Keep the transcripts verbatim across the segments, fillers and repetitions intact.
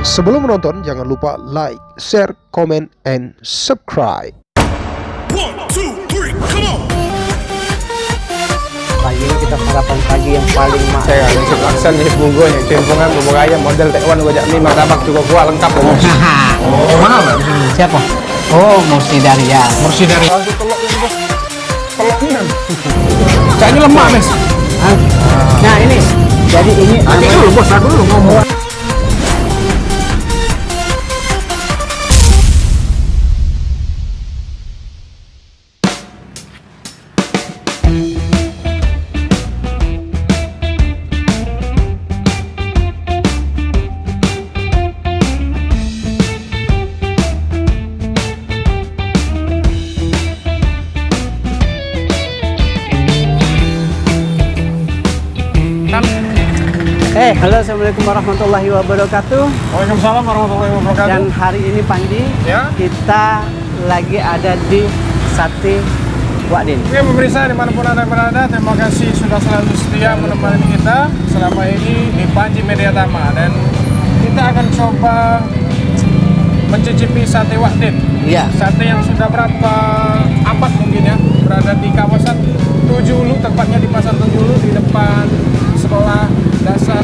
Sebelum menonton, jangan lupa like, share, comment, and subscribe. One, two, three, come on. Pagi ini kita sarapan pagi yang paling mahal. Saya ngisip laksan, ngisip bungkus, ngisip timpungan, bubur ayam, model tekwan, gojak mie, martabak, cukup kuah, lengkap, bos. Mana, Bang? Siapa? Oh, Mursi Daria. Mursi Daria. Langsung telok ini, bos. Telok ini. Caknya lemak, Mes. Hah? Nah, ini. Jadi ini. Nanti namanya dulu, bos. Aku dulu ngomong. Eh, halo, assalamualaikum warahmatullahi wabarakatuh. Waalaikumsalam warahmatullahi wabarakatuh. Dan hari ini, Panji, ya, kita lagi ada di Sate Wak Din. Oke, pemirsa dimanapun Anda berada, terima kasih sudah selalu setia menemani kita selama ini di Panji Media Tama. Dan kita akan coba mencicipi sate Wak Din. Iya. Sate yang sudah berapa abad mungkin ya, berada di kawasan Tujuh Ulu, tepatnya di Pasar Tujuh Ulu, di depan sekolah dasar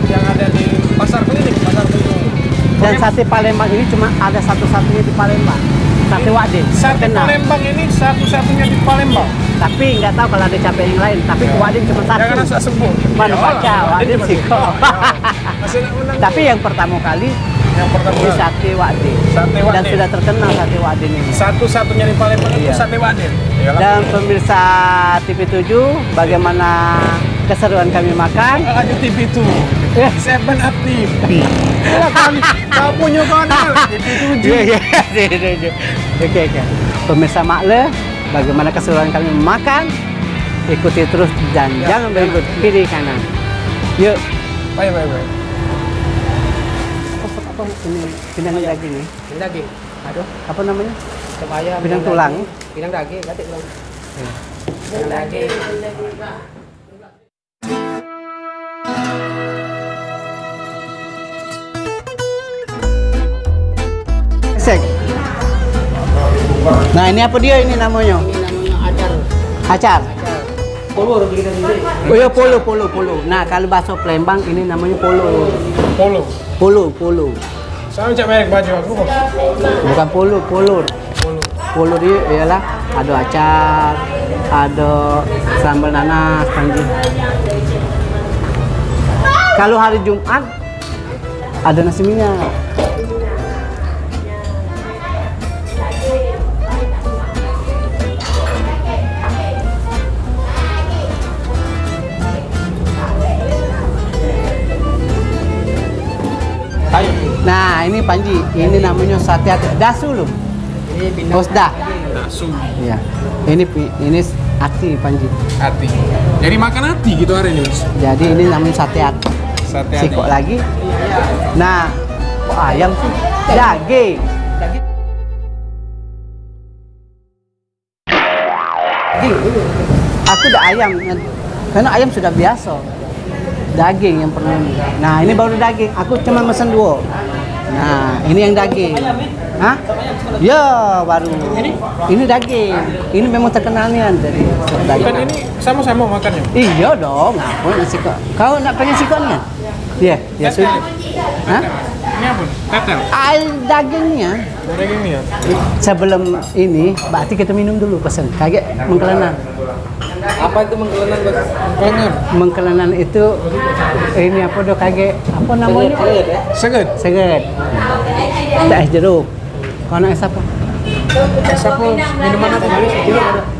yang ada di Pasar Klinik, Pasar Tujuh Ulu. Dan oke, sate Palembang ini cuma ada satu-satunya di Palembang. Sate Wak Din. Sate terkenal. Palembang ini satu-satunya di Palembang. Tapi nggak tahu kalau ada cafe yang lain. Tapi ya. Wak Din cuma satu. Jangan asal sebut. Mana ya, pacak, Wak Din cuma siko. Ya. Masih nak menang. Tapi yang pertama kali yang pertama di kali. Sate Wak Din. Sate Wak Din. Dan sudah terkenal sate Wak Din ini. Satu-satunya di Palembang itu iya. Sate Wak Din. Iyalah. Dan pemirsa T V tujuh, bagaimana keseruan kami makan? Ada T V tujuh. Eh. Seven Up T V. Iya, kan? Kau punya kanal T V tujuh. Iya, iya. Oke, oke. Pemirsa Makle, bagaimana keseruan kami makan? Ikuti terus dan ya, jangan berikut kiri kanan. Yuk. Baik, baik, baik. Apa, apa ini? Pindang daging nih. Pindang daging. Aduh. Apa namanya? Pindang tulang. Pindang daging, katik tulang. Iya. Pindang daging. Sek. Nah, ini apa dia ini namanya? Ini namanya acar. Acar. Acar. Polo, kita sendiri. Oh ya, polo, polo, polo. Nah, kalau bahasa Palembang ini namanya polo. Polo. Polo, polo. Sama cak merek baju aku, bos. Bukan polo, polo. Polo. Polo dia ialah ada acar, ada sambal nanas, Panji. Kalau hari Jumat ada nasi minyak. Nah, ini Panji, ini namanya sate ati. Das dulu. Ini pindang. Oh, sudah. Dasu. Iya. Ini pi-, ini ati, Panji. Ati. Jadi makan ati gitu hari ini, Mas? Jadi ini namanya sate ati. Sate ati. Sikok lagi. Nah, kok ayam sih? Daging. Aku dah ayam, karena ayam sudah biasa. Daging yang pernah ini. Nah, ini baru daging. Aku cuma mesen dua. Nah, ini yang daging. Hah? Ya, baru. Ini daging. Ini memang terkenal nian dari daging. Bukan ini sama-sama makannya? Iya dong, apa nasi kok? Kau nak pengen sikok nian? Iya. Ya sudah. Hah? Ini apa? Tetel. Air dagingnya. Dagingnya. Sebelum ini, berarti kita minum dulu pesen. Kagek mengkelenan. Apa itu mengkelenan, Bos? Mengkelenan. Mengkelenan itu ini apa do kagek? Apa namanya? Seget, seget, ya? Seget. Seget. Ada es jeruk. Kau nak es apa? Es apa? Minuman apa?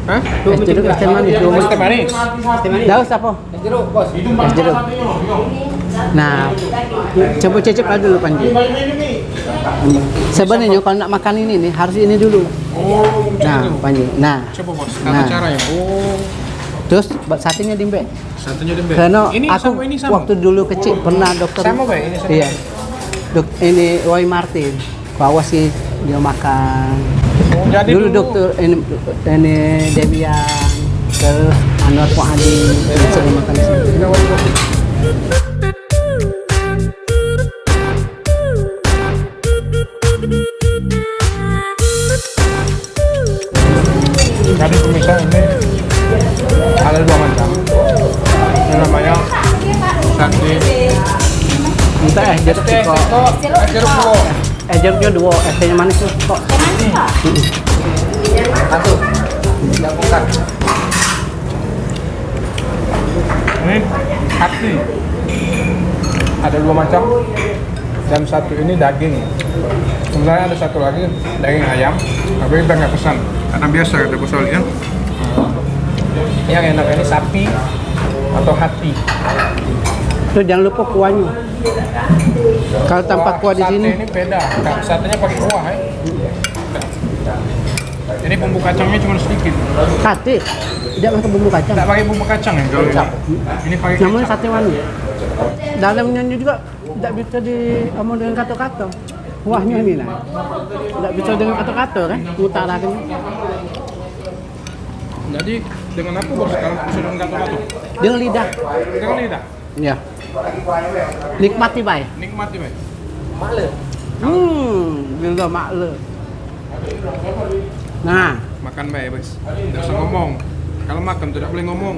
Hah? Es jeruk, es teh manis. Es teh manis. Daus apa? Es jeruk, Bos. Es jeruk. Nah, coba cecep lah dulu, Panji. Sebenarnya kalau nak makan ini nih, harus ini dulu. Oh, nah, Panji. Nah. Coba, Bos. Tata caranya. Oh. Terus buat satenya dimbek. Satenya dimbek. Karena ini aku sama, ini sama. Waktu dulu kecil pernah dokter. Sama, Bang, ini sama. Iya. Dok, ini Roy Martin. Bawa sih dia makan. Oh, jadi dulu dulu dokter ini, ini Dewian, terus Anwar Fuadi, sering makan di sini. Minta es jeruk siko. Es jeruk duo. Es jeruknyo duo, es teh manis tu kok. Satu. Gabungkan. Ini hati. Ada dua macam. Dan satu ini daging. Sebenarnya ada satu lagi daging ayam, tapi kita nggak pesan karena biasa kata Bos Oli kan. Yang enak ini sapi atau hati. Tuh, jangan lupa kuahnya. Kalau tanpa kuah di sini, ini beda. Satenya pakai kuah, eh. Ini bumbu kacangnya cuma sedikit. Sate tidak pakai bumbu kacang. Tidak pakai bumbu kacang ya kalau ini. Ini pakai kecap. Namanya sate wani. Dalamnya juga tidak bisa diomong dengan kata-kata. Kuahnya ini lah. Tidak bisa dengan kata-kata kan, utarakan. Jadi dengan apa, Bos, kalau bisa dengan kata-kata? Dengan lidah. Dengan lidah. Ya. Nikmati bae. Nikmati bae. Makle. Hmm, bila makle. Nah, makan bae, Bos. Tidak usah ngomong. Kalau makan tidak boleh ngomong.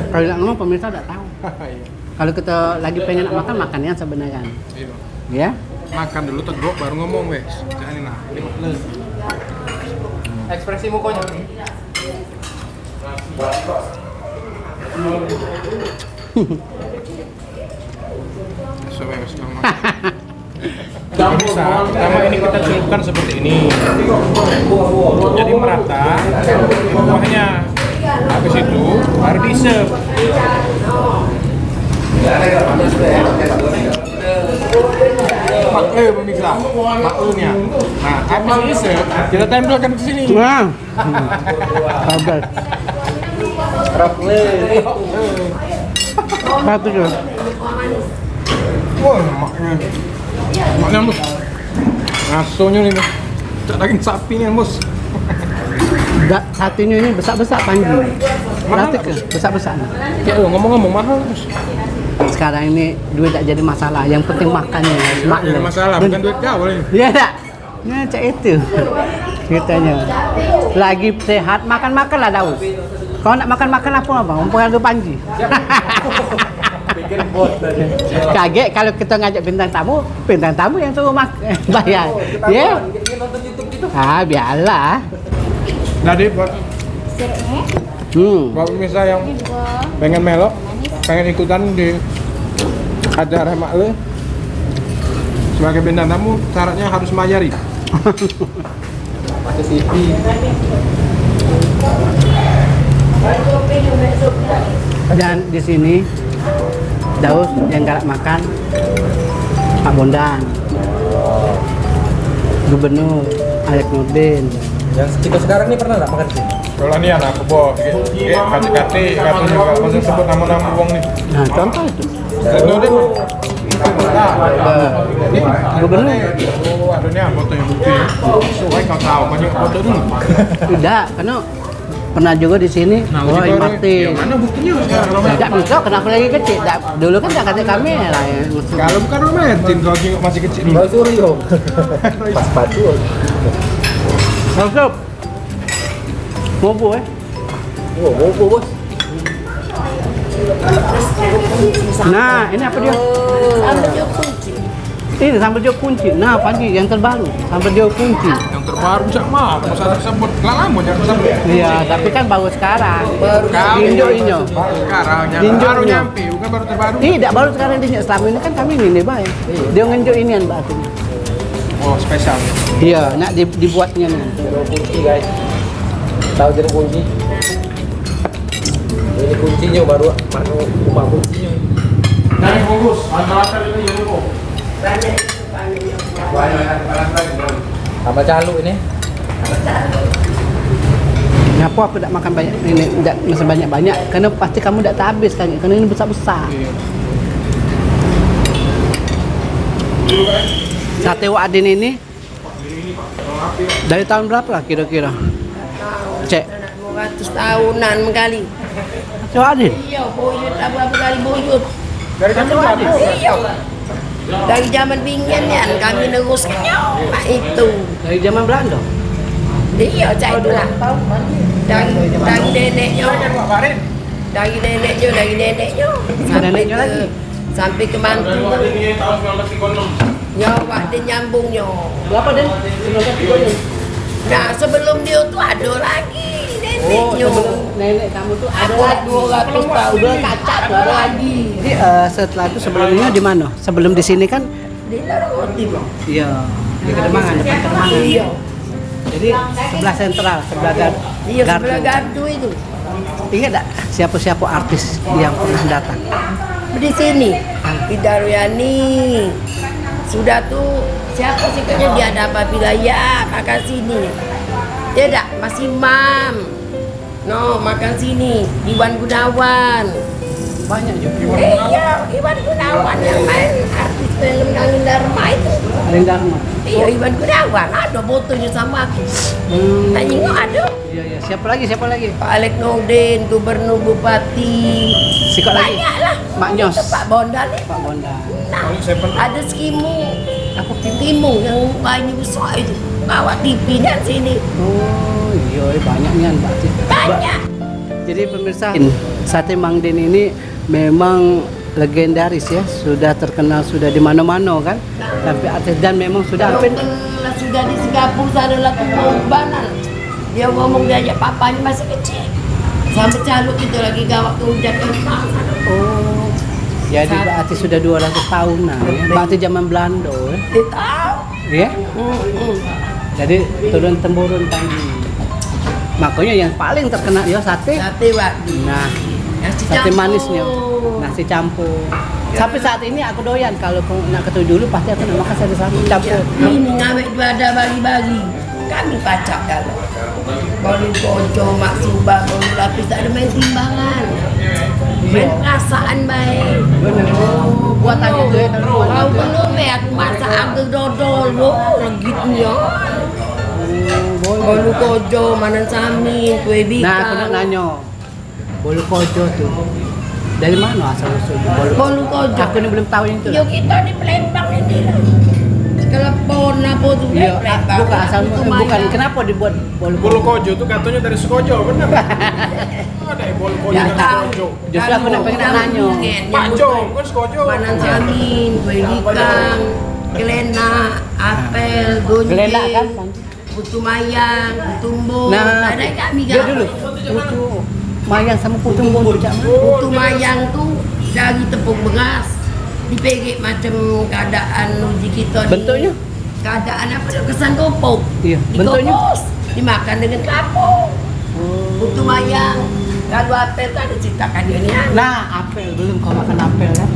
Kalau tidak ngomong, pemirsa tidak tahu. Iya. Kalau kita lagi pengen nak makan, makan yang sebenarnya. Iya. Ya? Makan dulu tegok baru ngomong, wes. Jangan lah. Ekspresi mukanya. Coba, wes, ngomong. Bisa. Pertama ini kita celupkan seperti ini. Jadi merata kuahnya. Habis itu baru diisep. Makle, pemirsa. Makle nih ya. Nah, habis diisep, kita tempelkan ke sini. Nah. Sabar. Satu je. Wah, maknya. Maknya, Bos. Rasanya nih, Bos. Cak daging sapi nih, Bos. Enggak, satenya ini besak-besak, Panji. Mahal. Perhatikan, besak-besak nih. Ya, ngomong-ngomong mahal, Bos. Sekarang ini duit tak jadi masalah, yang penting makan nih, Mak. Jadi masalah, bukan duit kau ini. Iya, tak? Nah, cak itu ceritanya. Lagi sehat, makan-makan lah daus. Kalau nak makan-makan apa, apa? Mumpung ada Panji. Bikin bos tadi. Kaget kalau kita ngajak bintang tamu, bintang tamu yang suruh mak-, bayar. Ya? Kita nonton YouTube gitu. Ah, biarlah. Jadi buat Hmm. Buat pemirsa yang pengen melok, pengen ikutan di acara Makle sebagai bintang tamu, syaratnya harus mayari. Pakai C V. Dan di sini Daus yang galak makan, Pak Bondan, Gubernur Alek Nurdin. Yang kita sekarang ini pernah nggak makan di sini? Kalau ni anak kebo, dia kate-kate, kate juga, masa sebut nama-nama wong ni. Nah, contoh itu. Itu dia. Nah, ini gubernur. Oh, ada ni foto yang bukti. So, kau tahu banyak foto dulu. Tidak, karena pernah juga di sini. Nah, oh, juga Martin. Yang mana buktinya sekarang? Tidak bisa, kenapa lagi kecil? Tidak, dulu kan tidak kate kami lah. Ya. Kalau bukan Martin, kau tengok masih kecil dulu. Kau Suryo. Pas padu. Masuk. Bobo, eh. Oh, bobo, bos. Nah, ini apa dia? Sambal jeruk kunci. Ini sambal jeruk kunci. Nah, Panji, yang terbaru, sambal jeruk kunci. Yang terbaru cak mah, masa tersebut lah lama cak tersebut. Iya, tapi kan baru sekarang. Baru. Injok, injok. Baru sekarang, baru nyampe, bukan baru terbaru. Tidak, baru sekarang dia. Selama ini kan kami ini baik. Iya. Dia ngenjuk inian, Mbak. Oh, spesial. Iya, nak di, dibuatnya nih. Jeruk kunci, guys. Tahu jeruk kunci? Ini kuncinya baru, baru buka kuncinya. Jangan bungkus, rata-rata itu jangan bungkus. Tambah calu ini. Ngapo aku dak makan banyak ini, dak mesen banyak-banyak? Karena pasti kamu dak habis kan, karena ini besar-besar. Iya. Sate Wak Adin ini dari tahun berapa lah kira-kira? Cek. Dua ratus tahunan kali. Sate Wak Adin? Iya, buyut, berapa kali buyut. Dari zaman berapa? Iya. Dari zaman bingin kan kami neruskan mak itu. Dari zaman Belanda? Iya, cak itulah. Dari, dari neneknya. Dari neneknya, dari neneknya. Sampai neneknya ke lagi? Sampai ke mantu. Nyo, Wak Din nyambung nyo. Berapa, Den? Sembilan belas tiga puluh. Nah, sebelum dia tu ada lagi neneknyo. Oh, sebelum nenek kamu tu ada lagi. Dua ratus tahun. Dua kaca tu ada lagi. Jadi, eh, setelah itu sebelumnya di mana? Sebelum di sini kan? Di Larang Oti, Bang. Iya, di Kedemangan, depan Kedemangan. Iya. Jadi sebelah sentral, sebelah gar-, iya, gardu. Sebelah gardu itu. Ingat tak siapa-siapa artis yang pernah datang? Di sini, Ida Ruyani. Sudah tu, siapa sih katanya dia ada apa bila ya, makan sini. Dia dak, Mas Imam. No, makan sini, Iwan Gunawan. Banyak juga. Eh, iya, Iwan Gunawan yang main artis film Angin Dharma itu. Angin Dharma. Iya, Iwan Gunawan, ada fotonya sama aku. Hmm. Tak ingat ada. Iya, iya. Siapa lagi? Siapa lagi? Pak Alex Nurdin, gubernur, bupati. Sikok lagi. Banyak lah. Mak Nyos. Itu Pak Bondan ni. Pak Bondan. Nah, ada Skimu. Apa Skimu? Skimu yang banyak besar itu. Bawa T V dan sini. Oh, iya, banyak nian, Pak. Banyak. Jadi pemirsa, sate Mang Din ini memang legendaris ya, sudah terkenal, sudah di mana-mana kan. Sampai artis dan memang sudah hampir. Kalau sudah di Singapura sana lah tu banan. Dia ngomong dia ajak papanya masih kecil. Sampai caluk kita lagi gawat tu hujan kentang. Oh. Jadi berarti sudah dua ratus tahun nah, ya. Berarti zaman Belanda, ya. Dia tahu. Iya? Mm-mm. Jadi turun temurun tadi. Makanya yang paling terkenal ya sate. Sate, Wak. Nah, nasi sate campur. Manisnya. Nasi campur. Sampai saat ini aku doyan kalau aku nak ketemu dulu pasti aku nak makan sate, sate campur. Ini ngawet juga ada bagi-bagi. Kami pacak kalau. Bolu kojo, mak suba, bolu lapis tak ada main timbangan. Main perasaan baik. Bener. Buat aja tu ya, kalau buat. Kau belum ya, aku masak aku dodol, wow, legitnya. Bolu kojo, manan samin, kue bikang. Nah, aku nak nanyo, bolu kojo tu dari mano asal usul bolu? Bolu kojo. Aku ni belum tahu yang tu. Yo, kita di Palembang ini lah. Kelepon apa tu, iya, Palembang. Bukan asal, bukan. Kenapa dibuat bolu kojo? Bolu kojo tu katanya dari Sekojo, bener? Ada ya bolu kojo dari Sekojo? Justru aku nak pengen nak nanyo. Pak Jong, kan Sekojo. Manan samin, kue bikang, gelena, apel, gonjing. Gelena kan? Putu mayang, putu embung. Nah, ada kami dia dulu. Putu mayang sama putu embung tu, Cak. Putu mayang tu dari tepung beras. Dipegek macam keadaan uji kita ni. Bentuknya? Keadaan apa tu? Kesan kopok. Iya, bentuknya? Dikukus, dimakan dengan kelapa. Oh. Putu mayang. Kalau apel kan diciptakan dia ni. Nah, apel belum kau makan apel kan?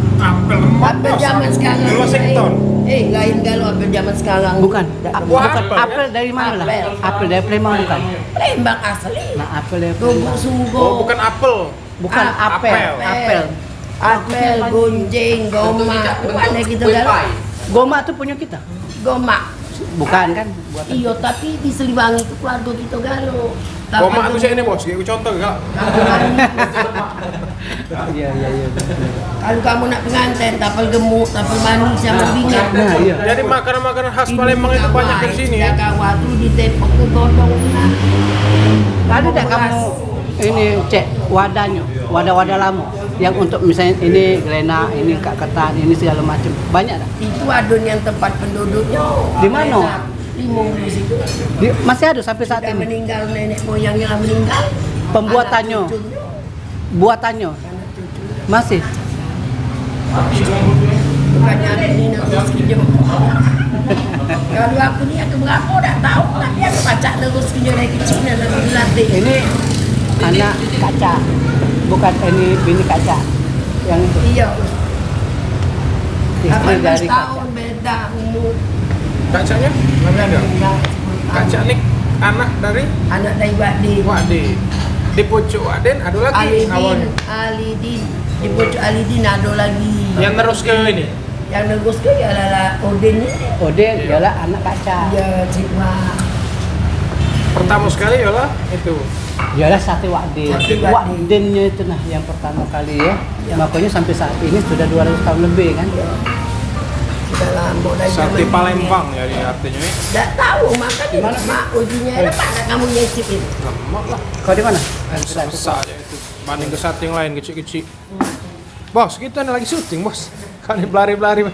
Apel zaman sekarang. Washington. Eh, eh, lain kalau apel zaman sekarang. Bukan. Buah apel, ya? Apel dari mana lah? Apel. Apel dari Palembang bukan? Palembang asli. Nah, apel dari Palembang. Gubuk sugo. Oh, bukan apel. Bukan apel, apel. Apel, gonjeng, gomak. Bukan dari kita dalam. Gomak tu punya kita? Gomak. Bukan kan? Buatan. Iyo, tapi di Seliwangi tu keluarga kita galo. Gomak tu siapa ni, Bos? Aku contoh gak? Iya, iya, iya. Kalau kamu nak pengantin, tapel gemuk, tapel manis, sama bingit. Nah, iya. Jadi makanan-makanan khas Palembang itu banyak dari sini. Sejak awal tu di Depok tu godong. Ada tak kamu ini, Cek, wadahnya, wadah-wadah lama yang untuk misalnya ini gelena, ini kak ketan, ini segala macam. Banyak tak? Itu adun yang tempat penduduknya. Di mana? Di Mulu situ. Di, masih ada sampai saat ini? Sudah meninggal, nenek moyangnya lah meninggal. Pembuatannya? Anak cucunya. Buatannya? Anak cucu. Masih? Bukannya aku ni nak terus kerja. Kalau aku ni aku berapa dah tahu, tapi aku pacak terus kerja dari kecil dah, dah dilatih. Ini anak kaca, bukan ini bini kaca. Yang itu. Iya. Istri dari kaca. Lapan belas tahun beda umur. Kacanya? Mana ada? Dah sepuluh tahun. Kaca ni anak dari? Anak dari Wak Din. Wak Din. Di pucuk Wak Din ada lagi awalnya? Alidin. Alidin. Di pucuk Alidin ada lagi. Yang nerus ke ini? Yang nerus ke ialah Odin ni. Odin ialah anak kaca. Ya, Cik Wak. Pertama sekali ialah itu. Ialah sate Wak Din. Sate Wak Din. Wak Dinnyo itu nah yang pertama kali ya. Ya. Makanya sampai saat ini sudah dua ratus tahun lebih kan. Ya. Sudah lama dari zaman nenek. Sate Palembang ya, ya artinya ni. Ndak tahu, makanya mak ujinya ada pada kamu nyicip itu. Lemak lah. Kau di mana? Besar-besar aja itu. Banding ke sate yang lain kecil-kecil. Bos, kita ni lagi syuting, Bos. Kau ni belari-belari.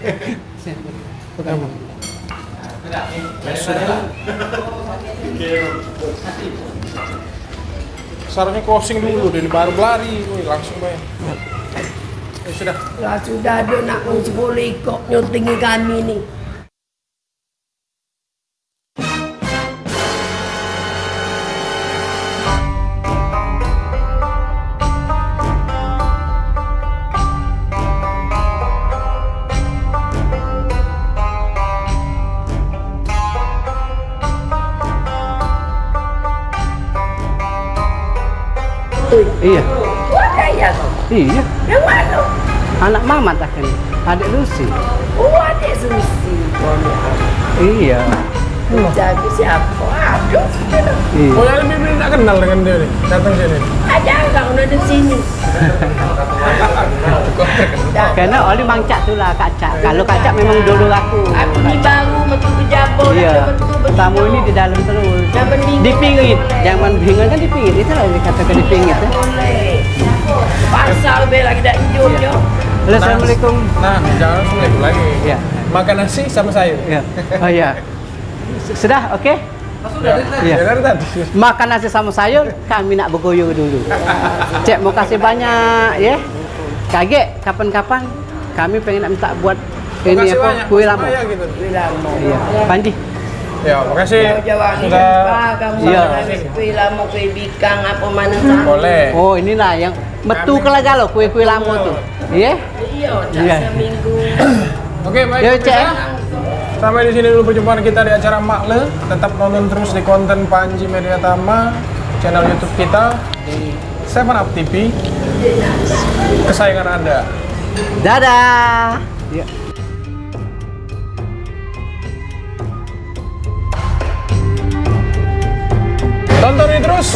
Sudah. Sarungnya closing dulu, dia baru belari. Wih, langsung bayar. Ya sudah. Lah sudah, ado nak sepuluh ikok nyutingi kami ni. Oi. Iya. Wah, kaya kau. Iya. Yang mana? Anak Mamat lah kan. Adik Lucy. Oh, adik Lucy. Iya. Jago siapa? Aduh. Iya. Oh, yang lebih nak kenal dengan dia ni. Datang sini. Ada orang udah di sini. Karena oli mangcak tu lah, Kak Cak. Kalau Kak Cak memang dulu aku. Aku ni baru metu ke Jabon, iya. Tamu ini di dalam terus. Di pingit. Jangan bingung kan di pingit. Itulah yang dikatakan di pingit, ya. Pasal be lagi dak enjur, yo. Halo, assalamualaikum. Nah, jangan assalamualaikum lagi. Ya. Makan nasi sama sayur. Ya. Oh, ya. Sudah, oke? Sudah. Iya. Ya, dari tadi. Makan nasi sama sayur, kami nak begoyo dulu. Cek, makasih banyak, ya. Kagek, kapan-kapan kami pengen nak minta buat ini apa, kue lamo. Makasih banyak, Mas Maya, gitu. Kue lamo. Iya. Panji. Ya, makasih. Jauh-jauh hari sudah. Pak, kamu. Iya. Kami kue lamo, kue bikang, apa mana. Boleh. Oh, inilah yang metu ke lagalo, kue-kue lamo tu. Iya? Iya, tak seminggu. Oke, baik, pemirsa. Sampai di sini dulu perjumpaan kita di acara Makle. Tetap tonton terus di konten Panji Media Tama, channel YouTube kita di Seven Up T V, kesayangan Anda. Dadah. Ya. Tonton ini terus.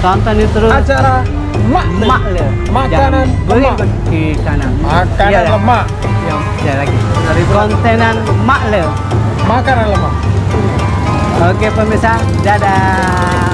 Tonton ini terus. Acara Makle. Makle. Makanan lemak. Jangan beli kiri kanan. Makanan lemak. Iya, ya, lagi. Kontenan Makle. Makanan lemak. Oke, pemirsa, dadah.